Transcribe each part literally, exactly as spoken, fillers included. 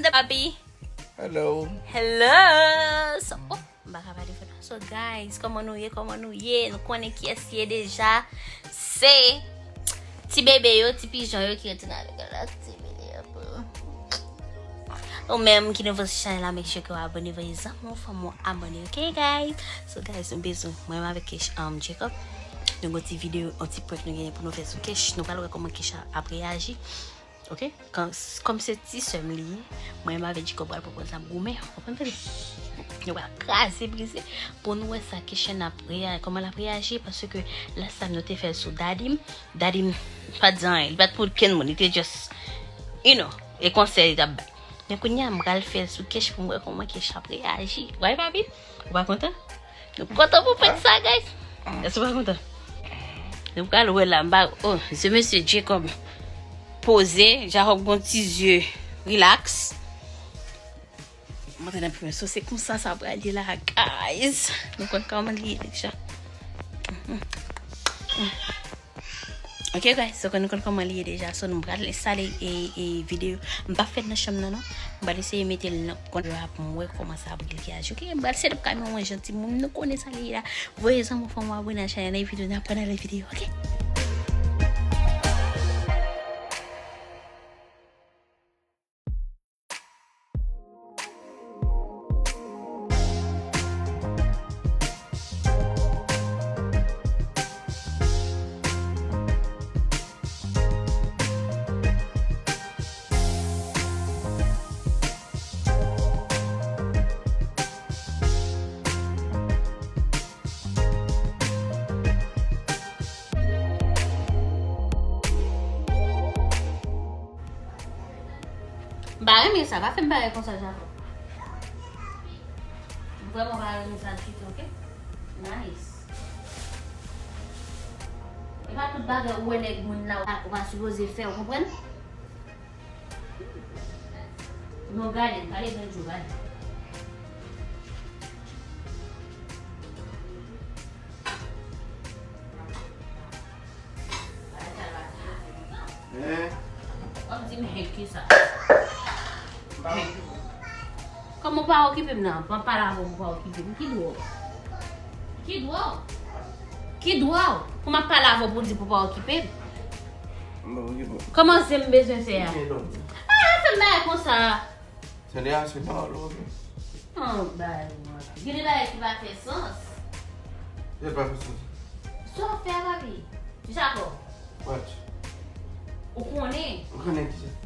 Papi. Hello. Hello. So, oh, m pa ka pale fò non. So, guys, kòman nou ye? Kòman nou ye? Nou konnen kiyès li ye deja. Se ti bebe yo, ti pijon yo ki retounen avèk yon lòt ti videyo pou ou menm ki nouvo sou chanèl la, make sure ke w abòne, voye zanmi w, fanmi w abòne, ok, guys? So, guys, nou bezwen, mwen menm avèk Kesh, um, Jacob, nou gon ti videyo, yon ti prank nou genyen pou nou fè sou Kesh. Nou pral wè kòman Kesh ap reyaji. Ok? Kan, kòm se ti sè m li ye, mwen menm avèk Jacob pral pran zam goumen, w konprann, tande? Nou pral kraze, brize, pou nou wè sa Kesh ap reya-, kòman l ap reyaji, paske last time nou te fè l sou Daddy m, Daddy m pa t di anyen, li pa t pou okenn moun, li te just, you know, e konsèy li t ap bay. Men kounye a, m pral fè l sou Kesh pou m wè kòman Kesh ap reyaji. Right, papi? Ou pa kontan? Nou kontan pou fèt sa, guys? Èske ou pa kontan? Nou pral wè la, m pa, oh, se mesye Jacob poze, Jacob gon ti zye relax. Montre nan premye, so se konsa sa pral ye la, guys. Nou konn kòman li ye deja. Ok, guys, so nou konn kòman li ye deja. So, nou pral enstale e, e videyo. M pa fè l nan chanm nan, non. M pral eseye mete l nan kont la pou m wè kòman sa ap reyaji. Ok, m pral set up kamera mwen jan timoun. Nou konnen sa li ye la. Voye zanmi w, fanmi w abòne a chanèl la, epi tou n ap pran nan lòt videyo, ok? M pa renmen sa, pa fè m bagay konsa, Jacob. M vrèman pa renmen sa ditou, ok? Nice. E pa tout bagay ou wè nèg moun la, ou pa, ou pa sipoze fè, ou konprann? Non, gade, gade Benjou, gade. Hein? W ap di m hen kisa? Hen. Kòman w pa okipe m nan? M ap pale avè w, ou pa okipe m. Ki dwa w? Ki dwa w? Ki dwa w? Pou m ap pale avè w pou w di pou w pa okipe m? M pa okipe w. Kòman se m bezwen fè a? Okipe non. Ah, fè m bagay konsa. Tande a, se pawòl ou okipe. An bay mwen. Gen de bagay ki pa fè sans. Sa pa fè sans. Sa w fè a, papi? Jacob. What? Ou konnen. Ou konnen kisa?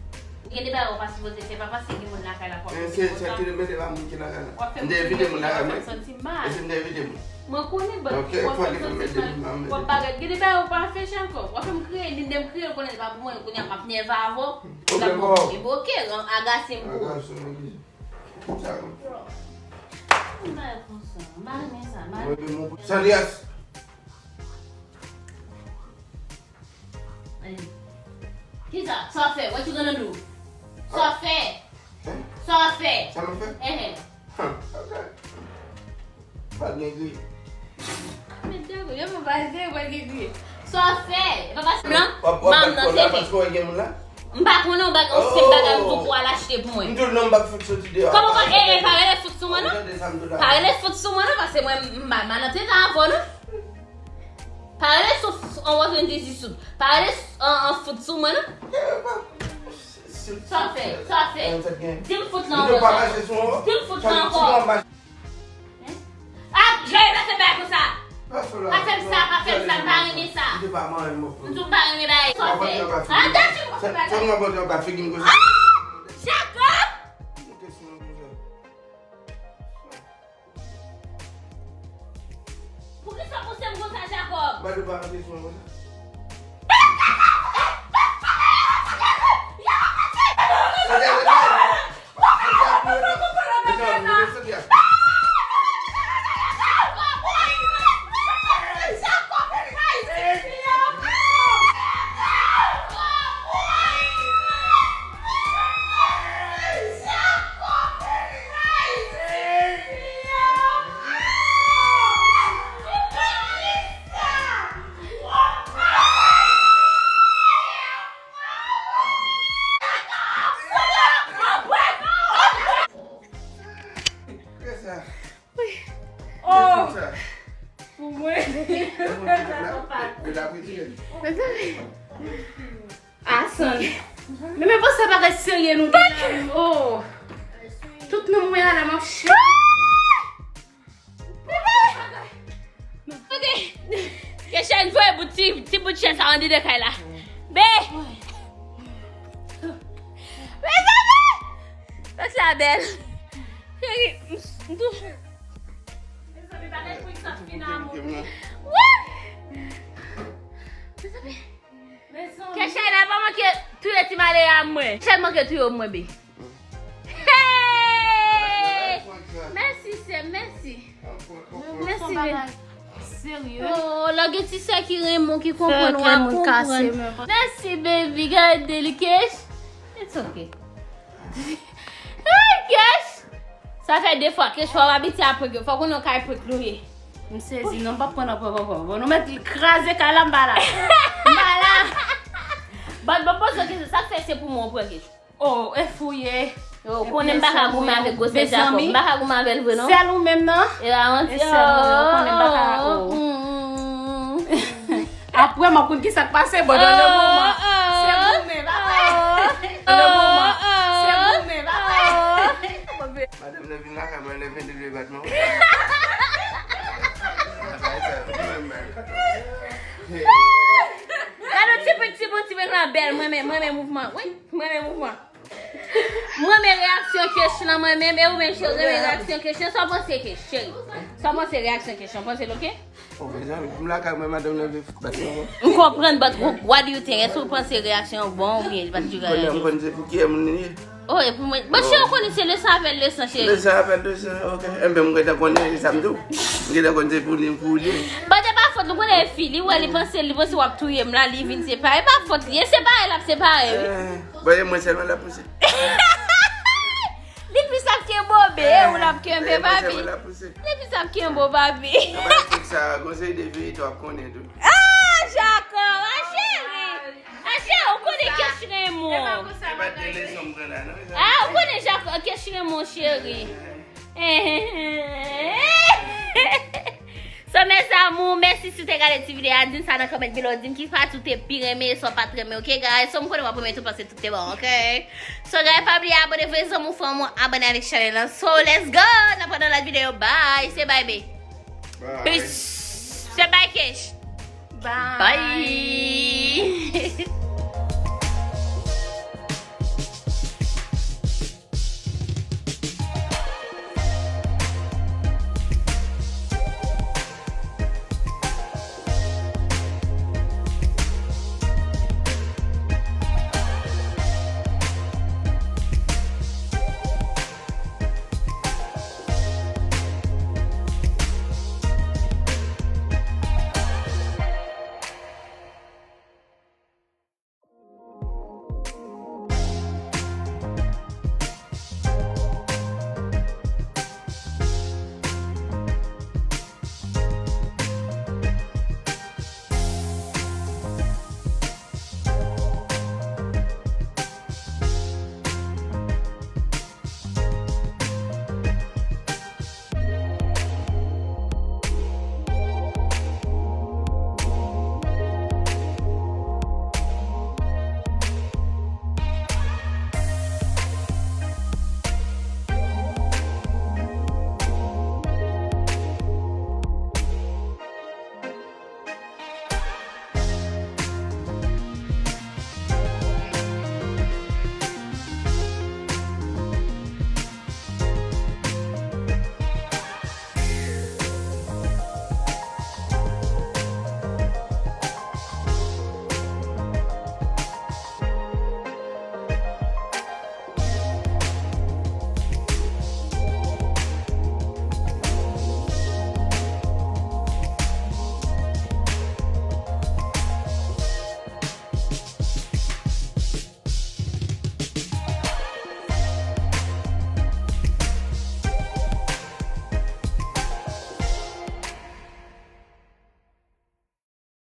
Gen de bagay ou pa sipoze fè, pa paske gen moun lakay la pou w ap fè konsa. Se, se ki te mete pa moun ki lakay la. M te envite moun lakay mwen. W ap fè m santi mal. E se m te envite moun. Mwen konnen, but w ap fè m santi mal. W ap bagay. Gen de bagay ou pa fè, Jacob. W ap fè m kriye, ni lè m kriye, ou konnen se pa pou mwen, kounye a m ap nève avè w. Pwoblèm pa w. Epi ok, agase m pou ou. Agase m, ok. Sa konn. M pa konn sa. M pa renmen sa. M pa renmen sa. Sandrias. Kisa? Sa w fè? What you gonna do? Sa w fè? Sa w fè? Sa m fè? Enhen. Huh, ok. Pa gen gri. Men Djago, yo pa pase, pa gen gri. Sa w fè? E pa pase blan? Manm nan te vin. M pa konnen w bag, yon senp bagay m di w pou w al achte pou mwen. M di w non, m p ap fout soti deyò. Kòman pa, e, e, pa rele fout sou mwen non. Pa rele fout sou mwen non, paske mwen, m pa, m pa nan tenten avè w non. Pa rele sou, on wè vin di sou. Pa rele, on, on fout sou mwen non. Sa w fè? Sa w fè? Di m fout lan ankò. Di m fout lan ankò. Ap jwe pase bay konsa. Pa fè m sa, pa fè m sa, m pa renmen sa. M di w m pa renmen bay. Sa w fè? Ah, dat ou pa fè bagay. Ah, Jacob! Poukisa w pouse m konsa, Jacob? Ba de pa antre sou mwen konsa. Mezanmi. Asann. Men men panse bagay serye nou gen la. Oh. Tout nan mwen a la m ap chè. Ok. Kesha voye bout ti, ti bout chè sa andedan kay la. Be. Mezanmi. Tèks la bèl. Cheri, m, m tou. Mezanmi, bagay pou sa fin amou. Wi. Mezanmi. Kesha pa manke touye ti maleya mwen. Kesha manke touye mwen, be. Hey! Mèsi, sè, mèsi. Mèsi, be. Serye. Oh, lè gen ti sè ki renmen w, ki konprann w, a konprann. Mèsi, baby. Gade li, Kesh. It's okay. Ay, Kesh. Sa fè de fwa Kesh fò w abitye a prank yo. Fò konnen w kay prank nou ye. M sezi, non, m p ap pran nan prank ankò. Bon, nou mèt kraze kay la, m pa la. M pa la. But, bon, poze kesyon, sa k fè se pou mwen w pran Kesh? Oh, e fou ye. Yo, konnen m pa ka goumen avèk gwosès Jacob. M pa ka goumen avè l vre, non. Sèl ou menm, non? E la, yon ti, e sèl ou, yo konnen m pa ka, oh. Apre, m ap konn ki sa k pase, bon, nan le moman. Se goumen, pa vre? Nan le moman, se goumen, pa vre? Madanm nan vin lakay mwen, lè vennde dwe bat mwen. Gade ti pik, ti bon, ti pik la bèl, mwen men, mwen men mouvman. Wi, mwen men mouvman. Mwen men reyaksyon Kesh lan, mwen men, e ou menm, cheri, ou renmen reyaksyon Kesh lan. Sa w panse Kesh, cheri? Sa w panse reyaksyon Kesh lan? Panse l oke? Oh, mezanmi, m lakay mwen, madanm nan vle bat mwen. M konprann, but what do you think? Èske w panse reyaksyon an bon oubyen li pa t dwe reyaji? M konn se pou kiyès moun li ye. Oh, e pou mwen. But cheri, w konnen se leson apèl leson, cheri. Leson apèl leson, ok. Enben, m gentan konnen, e sa m di w. M gentan konnen se pou li, pou li. But e pa fòt li, w konnen e fi, li wè, li panse, li panse w ap touye m la, li vin separe. E pa fòt li, e separe l ap separe, wi. Eh, bon, e mwen sèlman l ap pouse. Li plis ap kenbobe, e ou l ap kenbe, papi. Li plis ap kenbe w, papi. Nan plastik sa, gon seri de verite w ap konnen tou. Ah, Jacob, ah, cheri. Ah, cheri, ou konnen Kesh renmen w. E pa de leson m pran la, non. Ah, ou konnen Jacob, Kesh renmen w, cheri. So, mes amours, mèsi si w te gade ti videyo a. Di m sa nan comment below. Di m ki pati w te pi renmen, sa w pa t renmen, ok, guys? So, m konnen w ap renmen tout paske tout te bon, ok? So, guys, pa bliye abòne, voye zanmi w, fanmi w abòne avèk chanèl lan. So, let's go! N ap wè nan lòt videyo. Bye! Se bye, be. Bye. Peace! Se bye, Kesh. Bye. Bye.